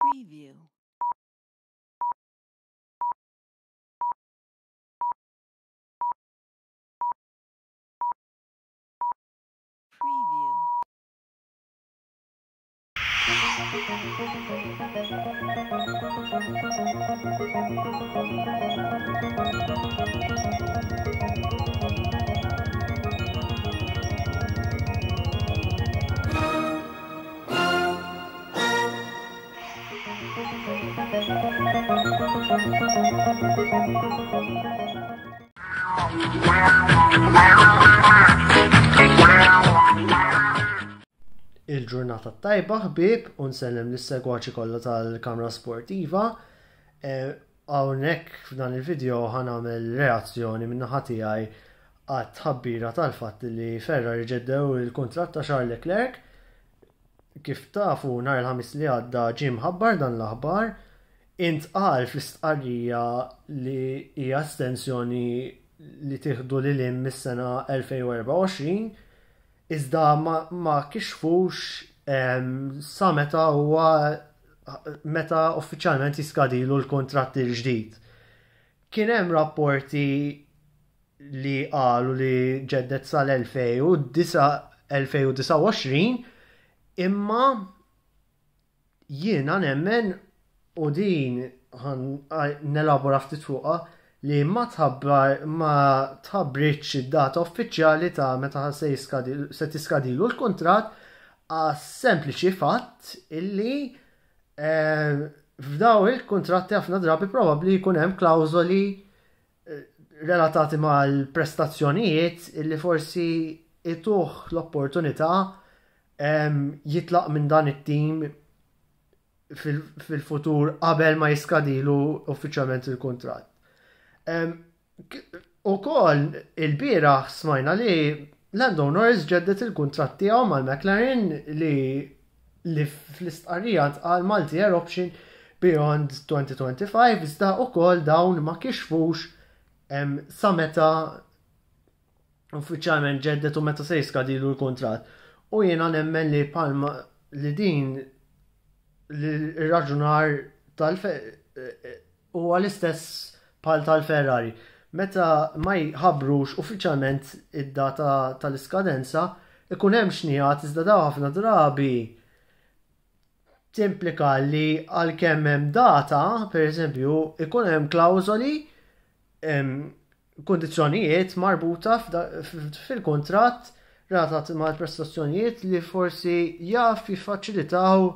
Preview. Preview. Il-ġurnata tajba ħbieb u nsellem lis-segwaċi kollha tal-Kamra Sportiva. Eh, hawnhekk f'dan il-video ħa nagħmel reazzjoni min-naħa tiegħi għat-tħabbira tal-fatt li Ferrari ġeddew il-kuntratt ta' Charles Leclerc. Kif tafu nhar il-Ħamis li għadda ġie mħabbar dan l-aħbar, intqal fl-istqarrija li hija estensjoni li tieħdu lil hinn mis-sena 2024, iżda ma, ma kixfux sa meta huwa meta uffiċjalment jiskadilu l-kuntratt il-ġdid. Kien hemm rapporti li qalu li ġeddet sal-2029 imma jiena nemmen u din nelabora ftit fuqha li ma tħabbar ma tħabbritx id-data uffiċjali ta' meta se se tiskadilu l-kuntratt għas sempliċi fatt illi eh, f'daw il-kuntratti ħafna drabi probabbli jkun hemm klawżoli relatati mal-prestazzjonijiet illi forsi ituh l-opportunità jitlaq minn dan it-tim fil-futur qabel ma jiskadilu uffiċjalment il-kuntratt. U kol il-bieraħ smajna li Lando Norris ġeddet il-kuntratt tiegħu mal-McLaren li li fl-istqarrija ntqal multi-year option beyond 2025 iżda wkoll dawn ma kixfux sa meta uffiċjalment ġeddet u meta se jiskadilu l-kuntratt. U jiena nemmen li palma li din l-raġunar tal huwa l-istess bħal tal-Ferrari. Meta ma jħabbrux uffiċjalment id-data tal-iskadenza, ikun hemm xnigħat iżda daw ħafna drabi timplika li għalkemm hemm data, per eżempju, ikun hemm klawżoli kundizzjonijiet marbuta fil-kuntratt relatat mal-prestazzjonijiet li forsi jaf jiffaċilitaw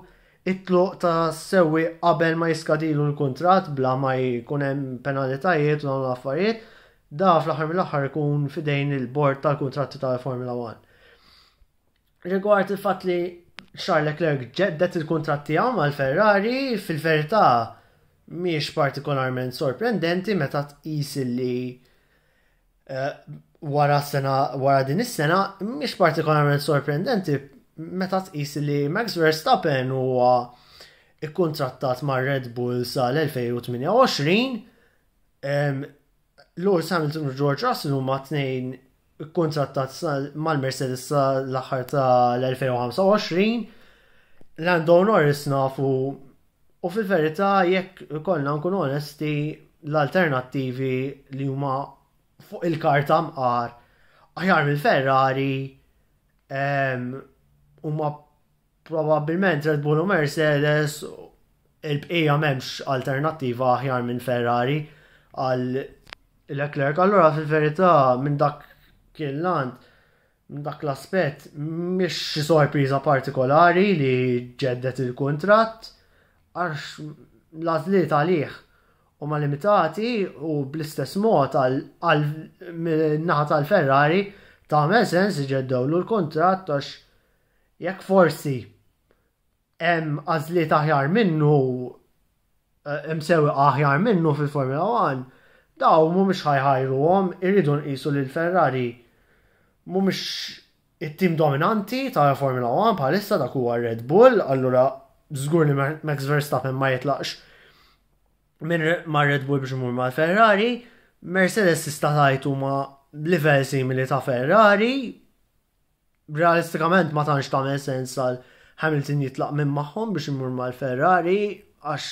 it-tluq ta' sewwieq qabel ma jiskadilu l-kuntratt bla ma jkun hemm penalitajiet u dawn l-affarijiet, da fl-aħħar mill-aħħar ikun fidejn il-bord tal-kuntratti tal-Formula 1. Rigward il-fatt li Charles Leclerc ġeddet il-kuntratt tiegħu mal-Ferrari, fil-verità mhijiex partikolarment sorprendenti meta tqis li eh, wara sena wara din is-sena mhix partikolarment sorprendenti meta tqis li Max Verstappen huwa ikkuntrattat ma' Red Bull sal-2028 Lewis Hamilton u George Russell huma tnejn ikkuntrattat mal-Mercedes sal-aħħar tal-2025. Lando Norris nafu u fil-verità jekk ikollna nkunu onesti l-alternattivi li huma fuq il-karta mqar aħjar mill-Ferrari huma Probabbilment Red Bull u Mercedes il-bqija m'hemmx alternattiva aħjar minn Ferrari għal Leclerc. Allura fil-verità minn dak kien l-għand minn dak l-aspett mhix xi sorpriża partikolari li ġeddet il-kuntratt għax l-għażliet għalih huma limitati u bl-istess mod għal naħa tal-Ferrari tagħmel sens iġeddewlu l-kuntratt għax Jekk forsi hemm għażliet aħjar minnu eh, hemm sewwieqa aħjar minnu fil-Formula 1, daw mhumiex ħajħajruhom, irridu nqisu lil Ferrari mhumiex it-tim dominanti ta' Formula 1 bħalissa dak huwa Red Bull, allura żgur li Max Verstappen ma jitlaqx minn ma' Red Bull biex imur mal-Ferrari, Mercedes tista' tgħid huma livell simili ta' Ferrari, Realistikament ma tantx tagħmel sens għal Hamilton jitlaq minn magħhom biex imur mal-Ferrari. għax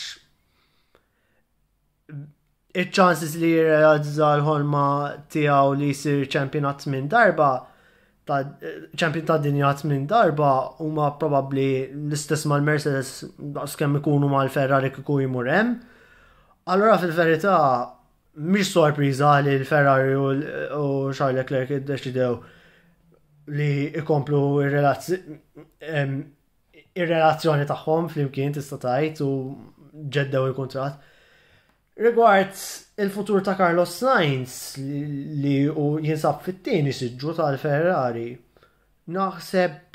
iċ-chances li jirrealizza l-ħolma tiegħu li jsir champion għat minn darba ta' champion ta' dinja għat minn darba huma probabbli l-istess mal-Mercedes daqs kemm ikunu mal-Ferrari kieku jmur hemm. Allura fil-verità mhix sorpriża li l-Ferrari u Charles Leclerc iddeċidew li ikomplu ir-relazzjoni tagħhom flimkien tista' tgħid u ġeddew il-kuntratt. Rigward il-futur ta' Carlos Sainz li u jinsab fit-tieni siġġu tal-Ferrari, naħseb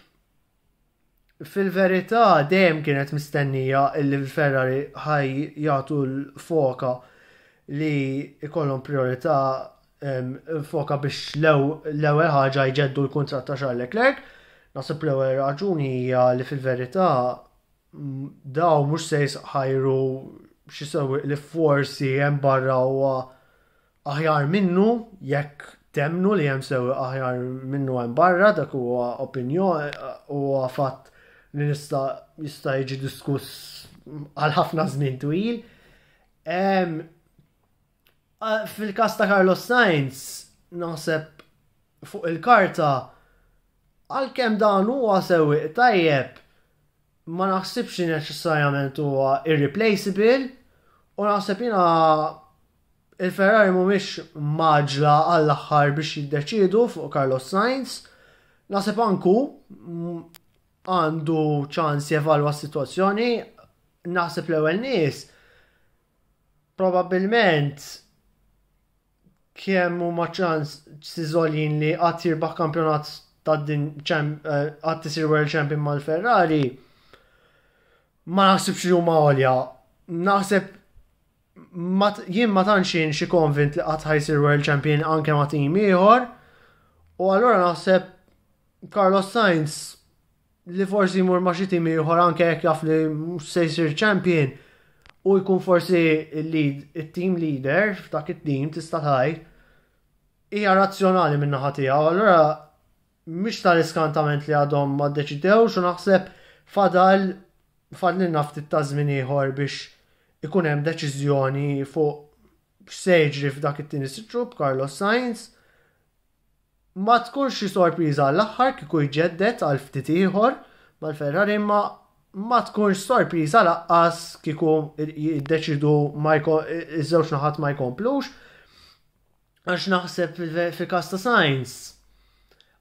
Fil-verità dejjem kienet mistennija illi l-Ferrari ħaj jagħtu l-foka li jkollhom priorità foka biex l-ewwel ħaġa jġeddu l-kuntratt ta' Charles Leclerc. Naħseb l-ewwel raġuni hija li fil-verità daw mhux se jħajru xi sewwieq li forsi hemm barra huwa aħjar minnu jekk temmnu li hemm sewwieq aħjar minnu hemm barra dak huwa opinjoni huwa fatt li nista' jista' jiġi diskuss għal ħafna żmien twil. Fil-każ ta' Carlos Sainz naħseb fuq il-karta għalkemm dan huwa sewwieq tajjeb ma naħsibx li neċessarjament huwa irreplaceable u naħseb jiena il-Ferrari mhumiex maġla għall-aħħar biex jiddeċiedu fuq Carlos Sainz. Naħseb anku għandu ċans jevalwa s-sitwazzjoni. Naħseb l-ewwel nies probabbilment kemm huma ċans siżolin li qatt jirbaħ kampjonat ta' din eh, qatt isir World Champion mal-Ferrari ma naħsibx li huma għolja. Naħseb jien ma tantx jien xi konvint li qatt ħajsir World Champion anke ma' tim ieħor. U allura naħseb Carlos Sainz li forsi jmur ma' xi tim ieħor anke jekk jaf li mhux se jsir champion u jkun forsi il-lead, it-team leader f'dak it-team tista' tgħid hija razzjonali minn naħa tiegħu. Allura mhix tal-iskantament li għadhom ma ddeċidewx u naħseb fadal fadlilna ftit ta' żmien ieħor biex ikun hemm deċiżjoni fuq x'se jiġri f'dak it-tieni siġġu b'Carlos Sainz. Ma tkunx xi sorpriża għall-aħħar kieku jġedded għal ftit ieħor mal-Ferrari imma ma tkunx sorpriża laqqas kieku jiddeċidu iż-żewġ naħat ma jkomplux. Għax naħseb fil-każ ta' Sainz,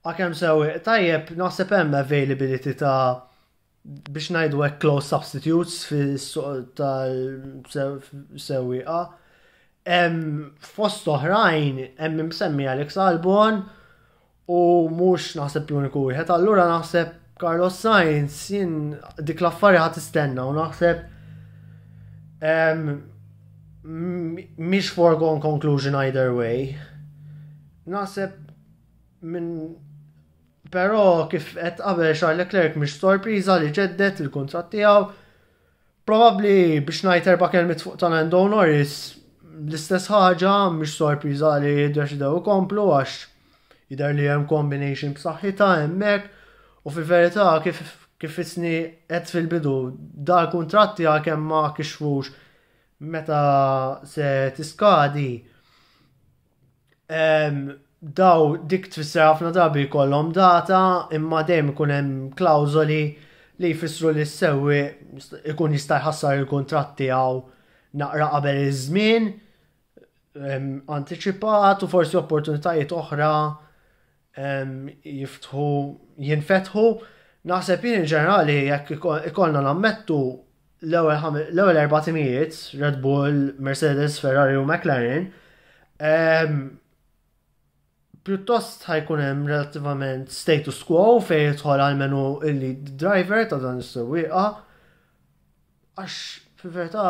għakemm sewwieq tajjeb naħseb hemm availability ta' biex ngħidu hekk close substitutes fis-suq tal-sewwieqa. Fost oħrajn hemm imsemmi Alex Albon u mhux naħseb l-uniku wieħed. Allura naħseb Carlos Sainz jien dik l-affari ħadd tistenna u naħseb mhix foregone conclusion either way. Naħseb minn Però kif qed qabel Charles Leclerc mhix sorpriża li ġeddet il-kuntratt tiegħu. Probabbli biex ngħid erba' kelmiet fuq ta' Lando Norris l-istess ħaġa mhix sorpriża li ddeċidew ikomplu għax jidher li hemm combination b'saħħitha hemmhekk u fil-verità kif kif isni qed fil-bidu dal-kuntratti għalkemm ma kixfux meta se tiskadi Daw dik tfisser ħafna drabi jkollhom data imma dejjem ikun hemm klawżoli li jfissru li s-sewwieq ikun jista' jħassar il-kuntratt tiegħu naqra qabel iż-żmien antiċipat u forsi opportunitajiet oħra jiftħu jinfetħu. Naħseb jien in ġenerali jekk ikollna nammettu l-ewwel erba' timijiet, Red Bull, Mercedes, Ferrari u McLaren, pjuttost ħajkun hemm relattivament status quo fejn jidħol għalmenu il-lead driver ta' dan is-sewwieqa. Għax fil-verità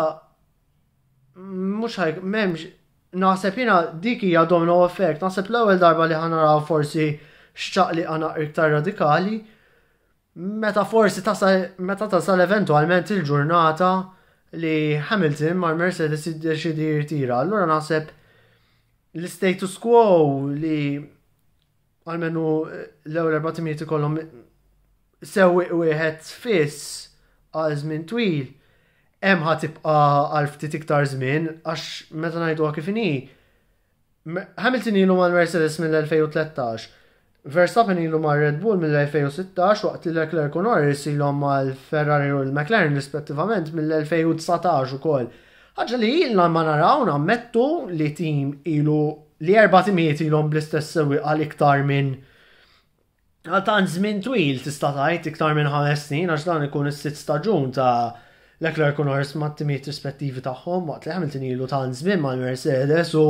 mhux ħaj m'hemmx naħseb jiena dik hija domino effect, naħseb l-ewwel darba li ħanaraw forsi x'ċaqliqa naqra iktar radikali Meta forsi tasal, meta tasal eventwalment il-ġurnata li Hamilton mar Mercedes jiddeċidi jirtira. Allura naħseb l-status quo li għalmenu l-ewwel erba' timijiet ikollhom sewwieq wieħed fiss għal żmien twil. Hemm ħa tibqa' għal ftit iktar żmien għax meta ngħiduha kif inhi Hamilton ilu mal-Mercedes mill-2013, Verstappen ilu mar-Red Bull mill-2016 waqt li Leclerc u Norris ilhom mal-Ferrari u l-McLaren rispettivament mill-2019 ukoll. Ħaġa li ilna ma naraw nammettu li tim ilu li erba' timijiet ilhom bl-istess sewwieq għal iktar minn għal tant żmien twil tista' tgħid iktar minn ħames snin għax dan ikun is-sitt staġun ta' Leclerc u Norris mat-timijiet rispettivi tagħhom waqt li Hamilton ilu tant żmien mal-Mercedes u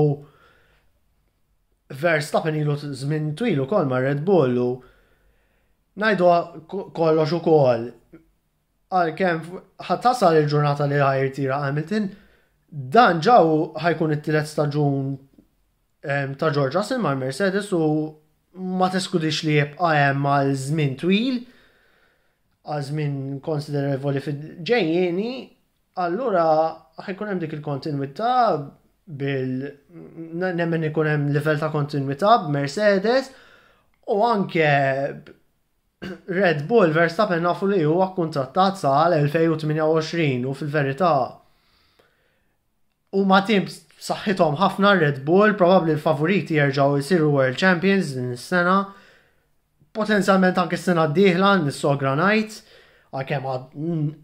Verstappen ilu żmien twil ukoll ma' Red Bull u ngħidu kollox ukoll għalkemm ħa tasal il-ġurnata li ħa jirtira Hamilton, dan ġaw ħajkun it-tielet staġun ta' George Russell mal Mercedes u ma teskludix li jibqa' hemm għal żmien twil, għal żmien konsiderevoli fil-ġejjieni, allura ħajkun hemm dik il-kontinwità bil nemmen ikun hemm livell ta' kontinwità b'Mercedes u anke Red Bull Verstappen nafu li huwa kontrattat sa 2028 u fil-verità Huma tim b'saħħithom ħafna Red Bull, probabbli l-favoriti jerġgħu jsiru World Champions din is-sena. Potenzjalment anke s-sena d-dieħla nissogra ngħid, għalkemm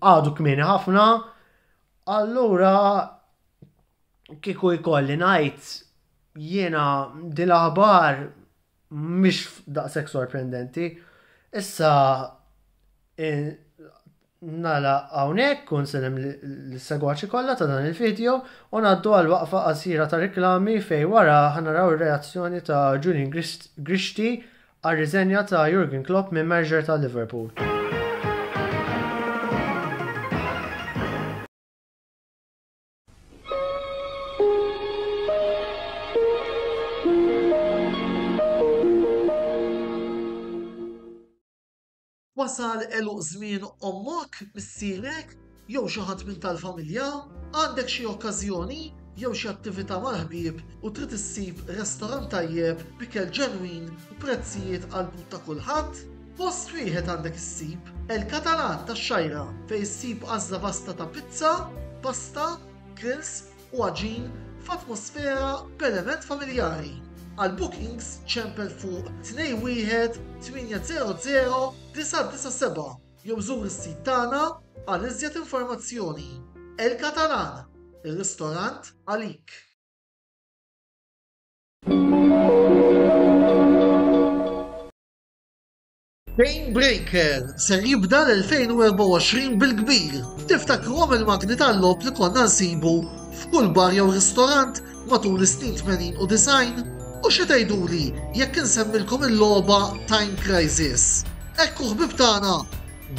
għadu kmieni ħafna. Allura kieku jkolli ngħid jiena din l-aħbar mhix daqshekk sorprendenti. Issa Nagħlaq hawnhekk u nsellem lis-segwaċi kollha ta' dan il-video u ngħaddu għal waqfa qasira ta' riklami fejn wara ħa naraw ir-reazzjoni ta' Julian Grixti għar-riżenja ta' Jurgen Klopp minn manager ta' Liverpool. Wasal għeluq żmien ommok, missierek, jew xi ħadd minn tal-familja? Għandek xi okkażjoni jew xi attività mal-ħbieb u trid issib restorant tajjeb b'ikel ġenwin u prezzijiet għall-but ta' kulħadd? Post wieħed għandek issib, El Catalan tax-Xgħajra fejn issib għażla vasta ta' pizza, pasta, grills u għaġin f'atmosfera b'element familjari. Għal bookings ċempel fuq 21 800 997 jew żur is-sit tagħna għal iżjed informazzjoni. El Catalan, ir-ristorant għalik. Game Breaker ser jibda l-2024 bil-kbir. Tiftakruhom il-magni tal-logħob li konna nsibu f'kull bar jew ristorant matul is-snin 80 u 90? U xi tgħiduli jekk insemmilkom il-logħba Time Crisis? Ekku ħbieb tagħna,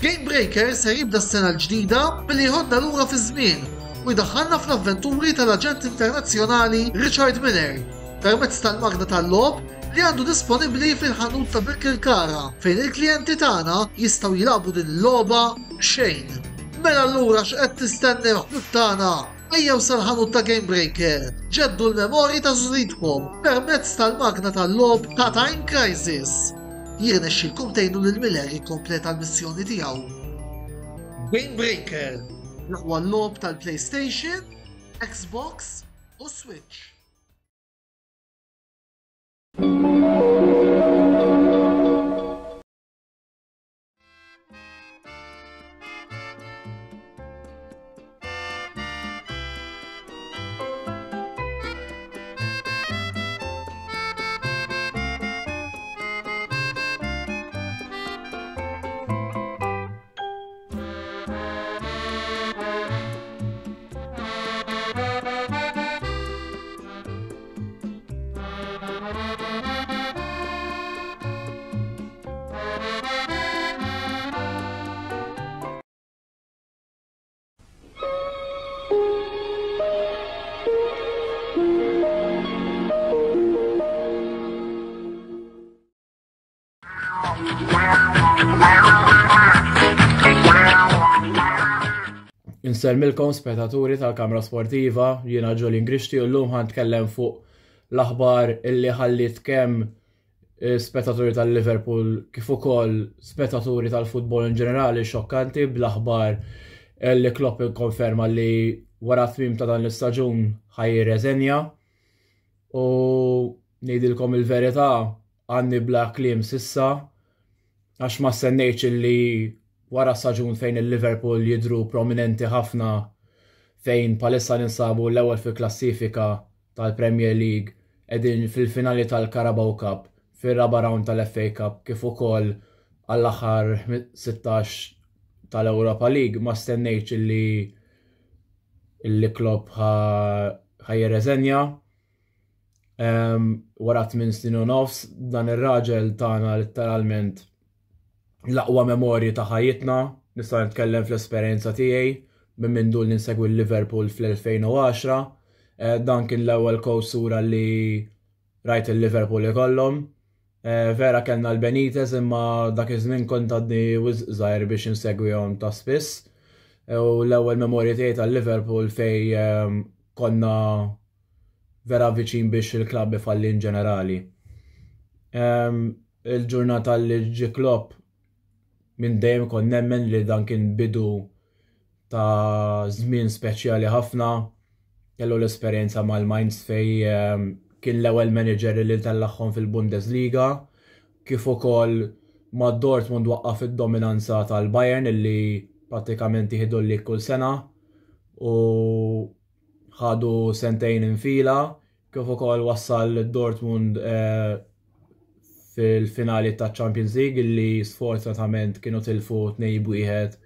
Game Breaker ser jibda s-sena l-ġdida billi jħodna lura fiż-żmien u jdaħħalna fl-avventuri tal-aġent internazzjonali Richard Miller permezz tal-magna tal-logħob li għandu disponibbli fil-ħanut ta' Birkirkara fejn il-klijenti tagħna jistgħu jilagħbu din il-logħba b'xejn. Mela allura x'qed tistennew ħbieb tagħna? Ejjew sal-ħanut ta' Game Breaker, ġeddu l-memorji ta' żritkom permezz tal-magna tal-logħob ta' Time Crisis. Jirnexxilkom tgħinu lil Miller jikkompleta l-missjoni tiegħu. Game Breaker, l-aqwa logħob tal-PlayStation, Xbox u Switch. Insellmilkom spetaturi tal-Kamra Sportiva, jiena Jolin Grixti u llum ħan tkellem fuq l-aħbar illi ħallit kemm eh, spetaturi tal-Liverpool kif ukoll spetaturi tal-futbol in ġenerali xokkanti bl-aħbar Li Klopp ikkonferma li wara tmiem ta' dan l-istaġun ħa jirreżenja u ngħidilkom il-verità għadni bla kliem s'issa għax ma stennejtx li wara staġun fejn il-Liverpool jidhru prominenti ħafna fejn palissa ninsabu l-ewwel fil-klassifika tal-Premier League qegħdin fil-finali tal-Carabao Cup, fir-raba' round tal-FA Cup kif ukoll għall-aħħar 16 tal-Europa League ma stennejtx illi illi Klopp ħa jirreżenja. Wara 8 snin u nofs dan ir-raġel tagħna letteralment l-aqwa memorji ta' ħajjitna, nista' nitkellem fl-esperjenza tiegħi minn mindu li nsegwi l-Liverpool fl-2010. Eh, dan kien l-ewwel coach sura li rajt il-Liverpool ikollhom. Eh, vera kellna l-Benitez imma dak iż-żmien kont għadni wisq żgħir biex insegwihom ta' spiss. Eh, u l-ewwel memorji tiegħi tal-Liverpool fej ehm, konna vera viċin biex il-klabb ifalli in ġenerali. Ehm, il-ġurnata li ġie Klopp minn dejjem kont nemmen li dan kien bidu ta' żmien speċjali ħafna. Kellu l-esperjenza mal-Mainz fej ehm, kien l-ewwel manager li tellagħhom fil-Bundesliga, kif ukoll ma' Dortmund waqqaf id-dominanza tal-Bayern illi prattikament jieħdu l kull sena u ħadu sentejn infila kif ukoll wassal Dortmund eh, fil-finali ta' Champions League li sfortunatament kienu tilfu 2-1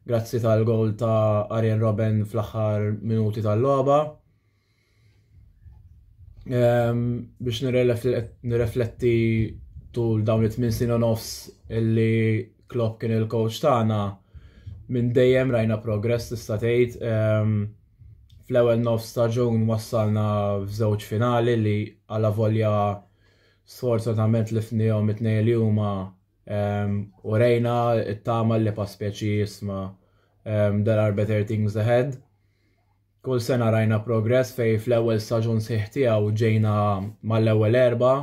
grazzi tal-gol ta' Arjen Robben fl-aħħar minuti tal-logħba. Ehm, biex nirrefletti tul dawn it-8 snin u nofs illi Klopp kien il-coach tagħna minn dejjem rajna progress tista' tgħid. Ehm, fl-ewwel nofs staġun wassalna f'żewġ finali li għala volja sfortunatament lifnihom it-tnejn li huma ehm, u rejna it-tama li pa speċi jisma ehm, there are better things ahead. Kull sena rajna progress fej fl-ewwel staġun sħiħ tiegħu ġejna mal-ewwel erba'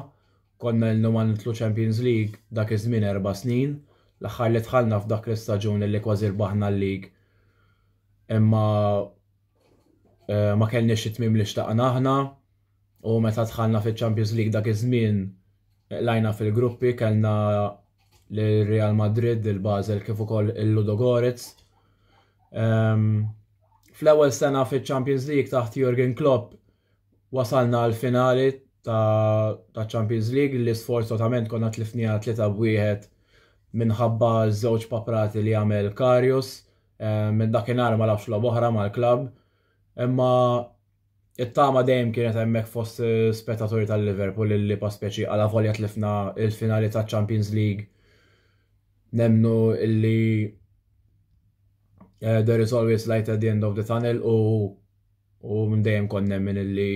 konna ilna ma nitlu Champions League dak iż-żmien erba' snin. L-aħħar li dħalna f'dak l-istaġun li kważi rbaħna l-league imma eh, ma kellniex it-tmiem li xtaqna aħna u meta dħalna fiċ-Champions League dak iż-żmien lajna fil-gruppi kellna l-Real Madrid, il-Basel kif ukoll il-Ludogorets. Ehm, fl-ewwel sena fiċ-Champions League taħt Jurgen Klopp wasalna għal finali ta', ta Champions League li sfortunatament konna tlifniha 3-1 minħabba żewġ paprati li għamel Karius. Eh, minn dakinhar ma lagħabx logħba oħra mal-klabb. Imma it-tama dejjem kienet hemmhekk fost spettaturi tal-Liverpool illi pa speċi għala volja tlifna il-finali ta' Champions League. Nemnu illi eh, there is always light at the end of the tunnel u u minn dejjem kont nemmen illi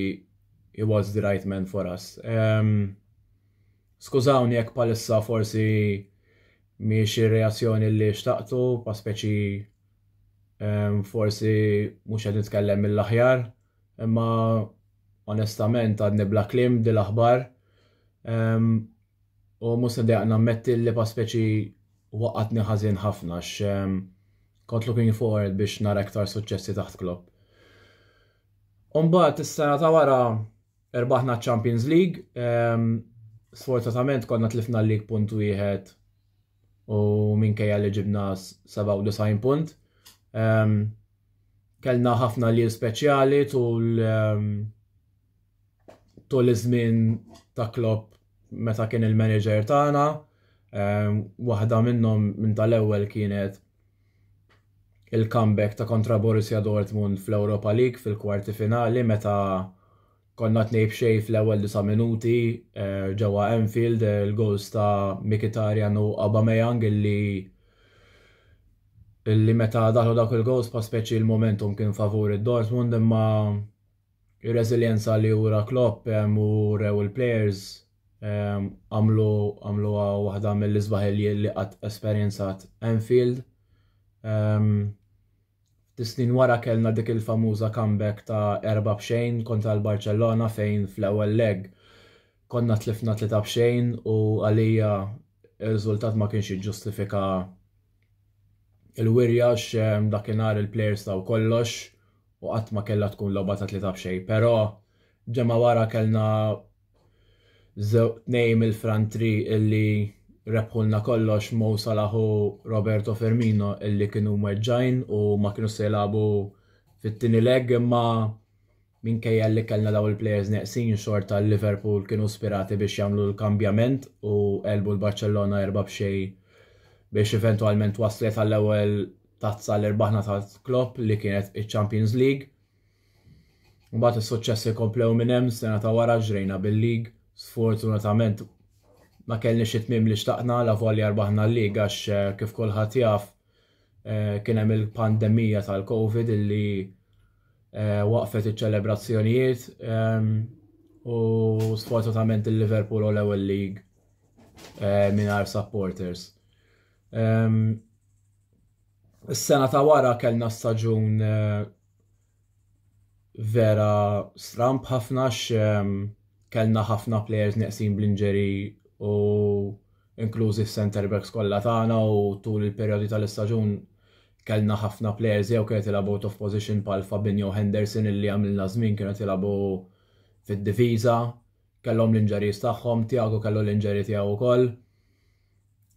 he was the right man for us. Um, skużawni jekk palissa forsi miex ir-reazzjoni li xtaqtu, pa speċi um, forsi mhux qed nitkellem mill-aħjar, imma onestament għadni bla kliem di l-aħbar. Um, u mhux se nammetti li pa speċi waqatni ħażin ħafna x kont looking forward biex nara iktar suċċessi taħt Klopp. Umbagħad is-sena ta' wara erbaħna Champions League, sfortunatament konna tlifna l-league punt wieħed u minkejja li ġibna 97 punt. Kellna ħafna li speċjali tul tul iż-żmien ta' Klopp meta kien il-manager tagħna. Waħda minnhom minn tal-ewwel kienet il-comeback ta' kontra Borussia Dortmund fl-Europa League fil-kwarti finali meta konna 2-0 fl-ewwel 9 minuti eh, ġewwa Anfield il-goals ta' Mkhitaryan u Aubameyang illi illi meta daħlu dawk il-goals pa speċi il-momentum kien favur id-Dortmund imma ir-reżiljenza li wera Klopp u rew il-players għamlu għamluha waħda mill-isbaħ li qatt esperjenzat Anfield. Ftit snin wara kellna dik il-famuża comeback ta' 4-0 kontra l-Barcellona fejn fl-ewwel leg konna tlifna 3-0 u għalija ir-riżultat ma kienx jiġġustifika il-wirja għax dakinhar il-players taw kollox u qatt ma kellha tkun logħba ta' 3-0. Però ġemma wara kellna tnejn mill-front three illi rebħulna kollox, Mo Salah u Roberto Firmino, illi kienu mweġġajn u ma kienu se jilagħbu fit-tieni leg, imma minkejja li kellna daw il-players neqsin, xorta Liverpool kienu spirati biex jagħmlu l-kambjament u għelbu l-Barcellona 4-0 biex eventwalment waslet għall-ewwel tazza li rbaħna ta' Klopp, li kienet iċ-Champions League. Mbagħad is-suċċessi komplew minn hemm. Sena ta' wara ġrejna bil-league. Sfortunatament ma kellniex it-tmiem li xtaqna la volja rbaħna l-league, għax kif kulħadd jaf kien hemm il-pandemija tal-Covid illi waqfet iċ-ċelebrazzjonijiet u sfortunatament il-Liverpool u l-ewwel league mingħajr supporters. Is-sena ta' wara kellna staġun vera stramp ħafna, kellna ħafna players neqsin bl-injury u inklużi center backs kollha tagħna, u tul il-perjodi tal-istaġun kellna ħafna players jew kienet jilagħbu out of position bħal Fabinho, Henderson, illi għamilna żmien kienet jilagħbu fid-difiża, kellhom l-injuries tagħhom, Thiago kellu l-injury tiegħu wkoll.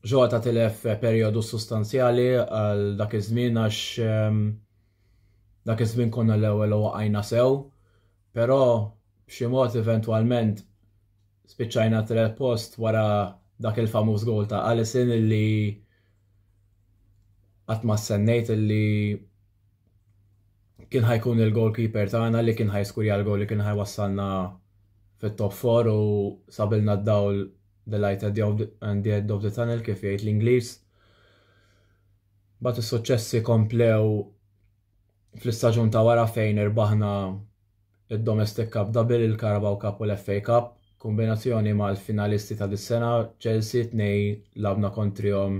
Jota tilef perjodu sostanzjali għal dak iż-żmien għax dak iż-żmien konna l-ewwel u waqajna sew, però b'xi mod eventwalment spiċċajna tielet post wara dak il-famuż gol ta' Alisson illi qatt ma stennejt illi kien ħa jkun il-goalkeeper tagħna li kien ħa jiskurja l-gol li kien ħa jwassalna fit-top 4 u sabilna d-dawl, the light at the end of the tunnel, kif jgħid l-Ingliż. But is-suċċessi komplew fl-istaġun ta' wara fejn irbaħna id-Domestic Cup Double, il-Carabao Cup u l-FA Cup, kombinazzjoni mal-finalisti ta' dis-sena, Chelsea. Tnejn lgħabna kontrihom,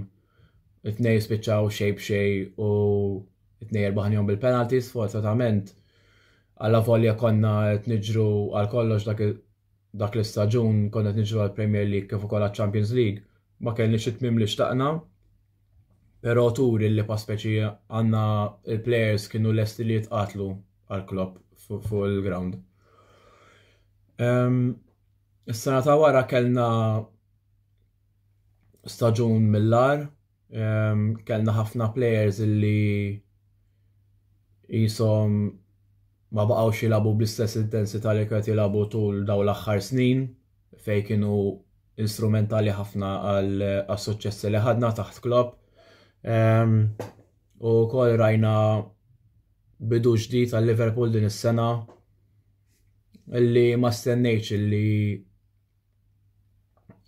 it-tnejn spiċċaw 0-0 u it-tnejn irbaħnihom bil-penalties. Fortunatament, għalla volja konna qed niġru għal kollox dak l-istaġun, konna qed niġru għal Premier League kif ukoll għal Champions League, ma kellniex it-tmiem li xtaqna. Però turi li pa speċi għandna il-players kienu lesti li jitqatlu għal Klopp fuq il-ground. Is-sena ta' wara kellna staġun mill-agħar, kellna ħafna players illi jisom ma baqgħux jilagħbu bl-istess intensità li kienet jilagħbu tul daw l-aħħar snin fej kienu instrumentali ħafna għal suċċessi li ħadna taħt Klopp. U kol rajna bidu ġdid għal Liverpool din is-sena illi ma stennejtx illi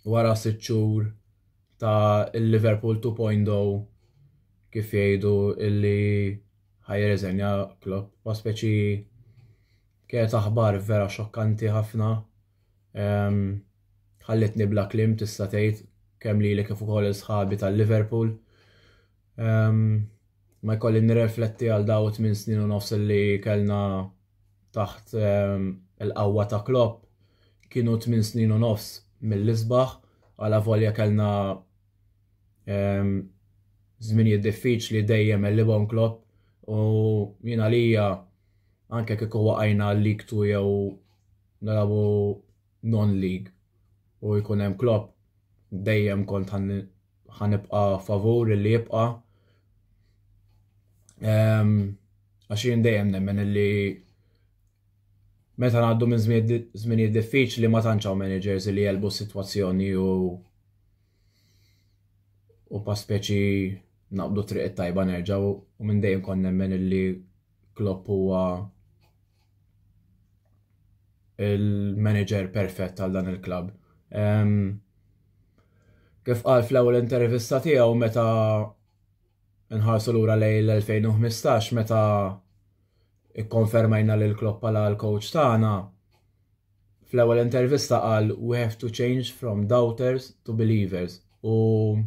wara 6 xhur ta' il-Liverpool 2.0, kif jgħidu, illi ħa jirriżenja Klopp. Pa speċi kienet aħbar vera xokkanti ħafna. Ħallitni bla kliem, tista' tgħid, kemm lili kif ukoll sħabi tal-Liverpool. Ma jkolli nirrifletti għal daw 8 snin u nofs li kellna taħt il-qawwa ta' Klopp, kienu 8 snin u nofs mill-isbaħ, għala volja kellna żminijiet diffiċli, dejjem għelibhom Klopp u jiena lija anke kieku waqajna League 2 jew nilagħbu non-league u jkun hemm Klopp, dejjem kont ħa nibqa' favur li jibqa', għax jien dejjem nemmen illi meta ngħaddu minn żminijiet diffiċli ma tantx hawn managers li jegħlbu s-sitwazzjoni u pa speċi naqbdu triq it-tajba nerġgħu, u minn dejjem kont nemmen illi Klopp huwa il-manager perfett għal dan il-klab. Kif qal fl-ewwel intervista tiegħu, meta nħarsu lura lejn l-2015, meta ikkonfermajna lil Klopp bħala l-coach tagħna, fl-ewwel intervista qal: "We have to change from doubters to believers", u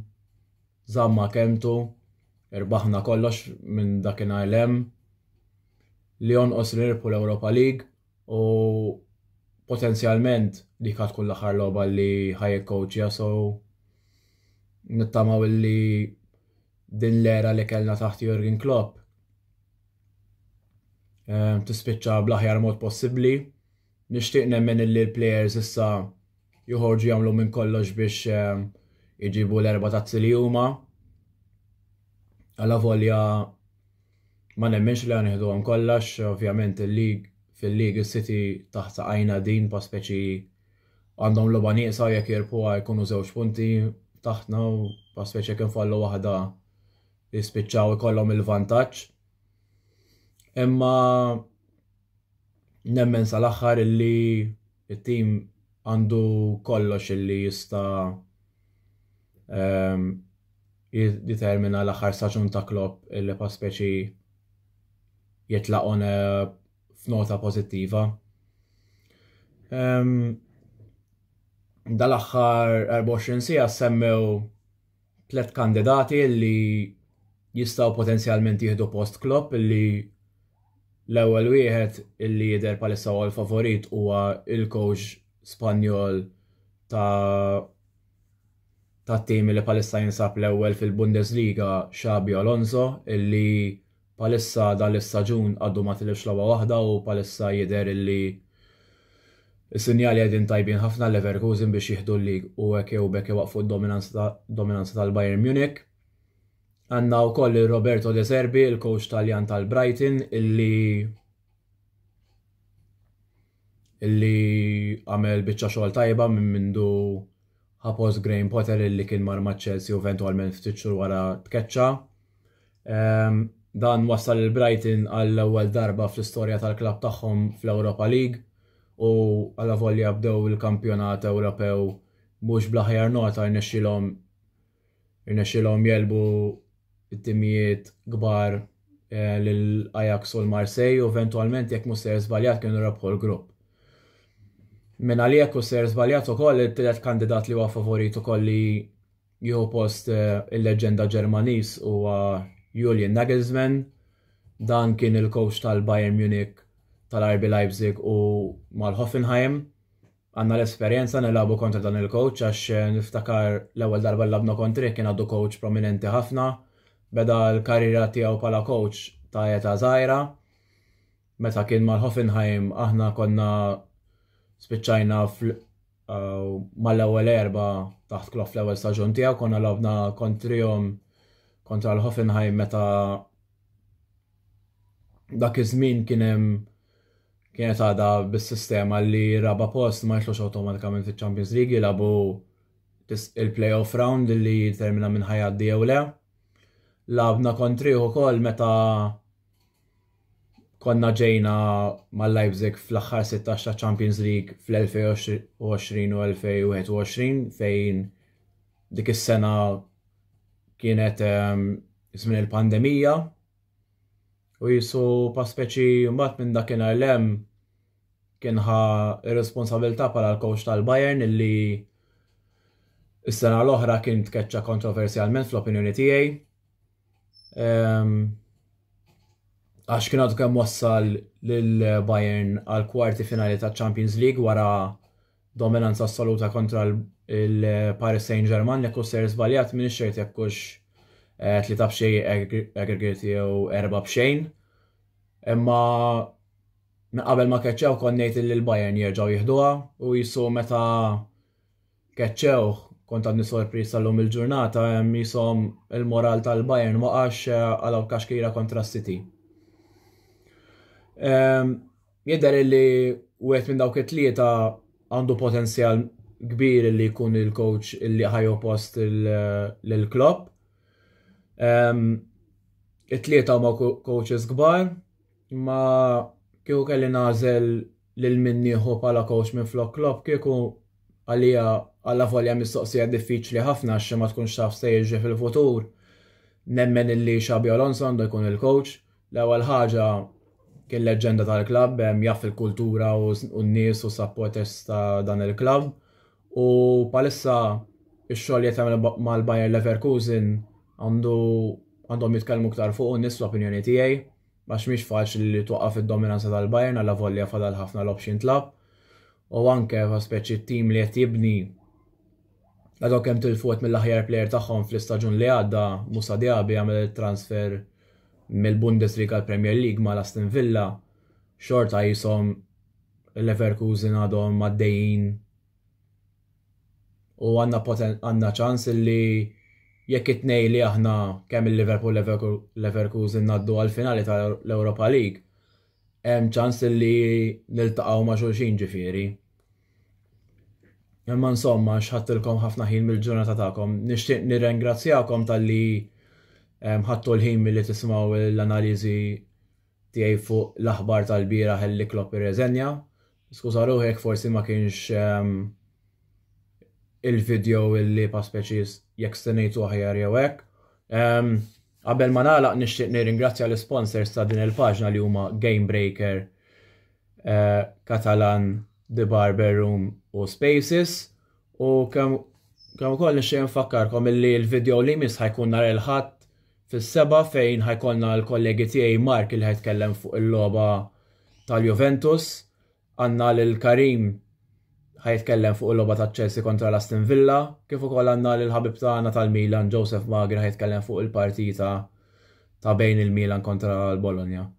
żamm kelmtu, irbaħna kollox minn dakinhar 'l hemm, li jonqos li nirbħu l-Europa League u potenzjalment dik tkun l-aħħar logħba li ħa jikkoċja, so nittamaw li. din l-era li kellna taħt Jurgen Klopp tispiċċa bl-aħjar mod possibbli. Nixtieq nemmen illi l-players issa joħorġu jagħmlu minn kollox biex iġibu l-erba' tazzi li huma. Alla volja ma nemminx li għan kollox, ovvjament il-lig fil-lig il-City taħt saqajna din pa speċi għandhom logħba nieqsa jekk jirbħuha jkunu żewġ punti taħtna u pa speċi jekk infallu waħda jispiċċaw ikollhom il-vantaġġ. Imma nemmen sal-aħħar illi it-tim għandu kollox illi jista' jiddetermina l-aħħar staġun ta' Klopp illi pa speċi jitlaq on f'nota pożittiva. Dal-aħħar 24 siegħa semmew tlet kandidati li jistgħu potenzjalment jieħdu post Klopp illi l-ewwel wieħed illi jidher palissa huwa l-favorit huwa il-coach Spanjol ta' ta' tim li palissa jinsab l-ewwel fil-Bundesliga Xabi Alonso illi palissa dan l-istaġun għadu ma tilifx logħba waħda u palissa jidher illi is-sinjali qegħdin tajbin ħafna Leverkusen biex jieħdu l-lig u hekk jew bekk iwaqfu d-dominanza tal-Bayern Munich. Għandna wkoll il-Roberto De Zerbi, il-coach Taljan tal-Brighton, illi illi għamel biċċa xogħol tajba minn mindu ħa post Graham Potter illi kien mar ma' Chelsea u eventwalment ftit xhur wara tkeċċa. Dan wassal il-Brighton għall-ewwel darba fl-istorja tal-klabb tagħhom fl-Europa League u għalavolja bdew il-kampjonat Ewropew mhux bl-aħjar nota rnexxilhom irnexxilhom jegħlbu t-timijiet kbar lil Ajax u l-Marseille u eventwalment jekk mhux sejjer żbaljat kienu rebħu l-grupp. Minn għalija jekk hux sejjer żbaljat ukoll it-tielet kandidat li huwa favorit ukoll li jieħu post il-leġġenda Ġermaniż huwa Julian Nagelsmann. Dan kien il-coach tal-Bayern Munich, tal-RB Leipzig u mal-Hoffenheim. Għandna l-esperjenza nilagħbu kontra dan il-coach għax niftakar l-ewwel darba li lagħbna kontrih kien għadu coach prominenti ħafna. Beda l-karriera tiegħu bħala coach ta' età żgħira. Meta kien mal-Hoffenheim aħna konna spiċċajna mal-ewwel erba' taħt Klopp fl-ewwel staġun tiegħu, konna lagħbna kontrihom kontra l-Hoffenheim meta dak iż-żmien kien hemm kienet għadha bis-sistema li raba' post ma jitlux awtomatikament fiċ-Champions League, jilagħbu il-playoff round li jiddetermina min ħa jgħaddi jew le. Lagħbna kontrih ukoll meta konna ġejna mal-Leipzig fl-aħħar 16 ta' Champions League fl-2020 u 2021 fejn dik is-sena kienet żmien il-pandemija u jisu pa speċi mbagħad minn dakinhar l-hemm kien ħa ir-responsabilità bħala l-coach tal-Bayern illi is-sena l-oħra kien tkeċċa kontroversjalment fl-opinjoni tiegħi. Għax kien għadu kemm wassal lil Bayern għal kwarti finali ta' Champions League wara dominanza assoluta kontra il-Paris Saint-Germain jekk ser żbaljat minn xejn jekk hux 3-0 aggregate jew 4-0. Imma minn qabel ma keċċew kont ngħid li l-Bayern jerġgħu jieħduha u jisu meta keċċewh kont għadni sorpriż sal-lum il-ġurnata hemm jisom il-moral tal-Bayern waqax għalaw kaxkira kontra City. Jidher li wieħed minn dawk it-tlieta għandu potenzjal kbir li jkun il-coach li ħajju post lil Klopp. It-tlieta huma coaches kbar, ma kieku kelli nagħżel lil min nieħu bħala coach minn flok Klopp kieku għalija għalla volja mistoqsija diffiċli ħafna għax ma tkunx taf se jiġri fil-futur. Nemmen illi Xabi Alonso għandu jkun il-coach. L-ewwel ħaġa kien leġġenda tal-klabb, jaf il-kultura u n-nies u supporters ta' dan il-klabb. U palissa ix-xogħol li jagħmel mal-Bayer Leverkusen għandu għandhom jitkellmu iktar fuq n-nies fl-opinjoni tiegħi għax mhix faċli li twaqqaf id-dominanza tal-Bayern għal volja fadal ħafna logħob x'intlab. U anke speċi t-tim li qed jibni. Għadhom kemm tilfu wieħed mill-aħjar plejer tagħhom fl-istaġun li għadda, Moussa Diaby għamel transfer mill-Bundesliga għal Premier League mal Aston Villa, xorta jisom Leverkusen għadhom għaddejjin u għandna għandna ċans li jekk it-tnej li aħna kemm il-Liverpool Leverkusen ngħaddu għal-finali tal-Europa League, hemm ċans li niltaqgħu ma' xulxin ġifieri. Imma insomma, xħattilkom ħafna ħin mill-ġurnata tagħkom. Nixtieq nirringrazzjakom talli ħadtu l-ħin milli tisimgħu l-analiżi tiegħi fuq l-aħbar tal-bieraħ li Klopp irreżenja. Skuża ruħi jekk forsi ma kienx il-video illi pa speċi jekk stennejtu aħjar jew hekk. Qabel ma nagħlaq nixtieq nirringrazzja l-sponsors ta' din il-paġna li huma Game Breaker, eh, Catalan, The Barber Room u Spaces u kemm kemm ukoll nixtieq nfakkarkom illi l-video li jmiss ħa jkun nhar il-Ħadd fis-sebgħa fejn ħa jkollna l-kollegi tiegħi Mark li ħa jitkellem fuq il-logħba tal-Juventus, għandna lil Karim ħa jitkellem fuq il-logħba ta' Chelsea kontra l-Aston Villa, kif ukoll għandna lil ħabib tagħna tal-Milan Joseph Magri ħa jitkellem fuq il-partita ta' bejn il-Milan kontra l-Bologna.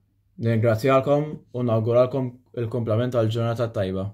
Nirringrazzjakom u nawguralkom il-kumplament tal-ġurnata tajba.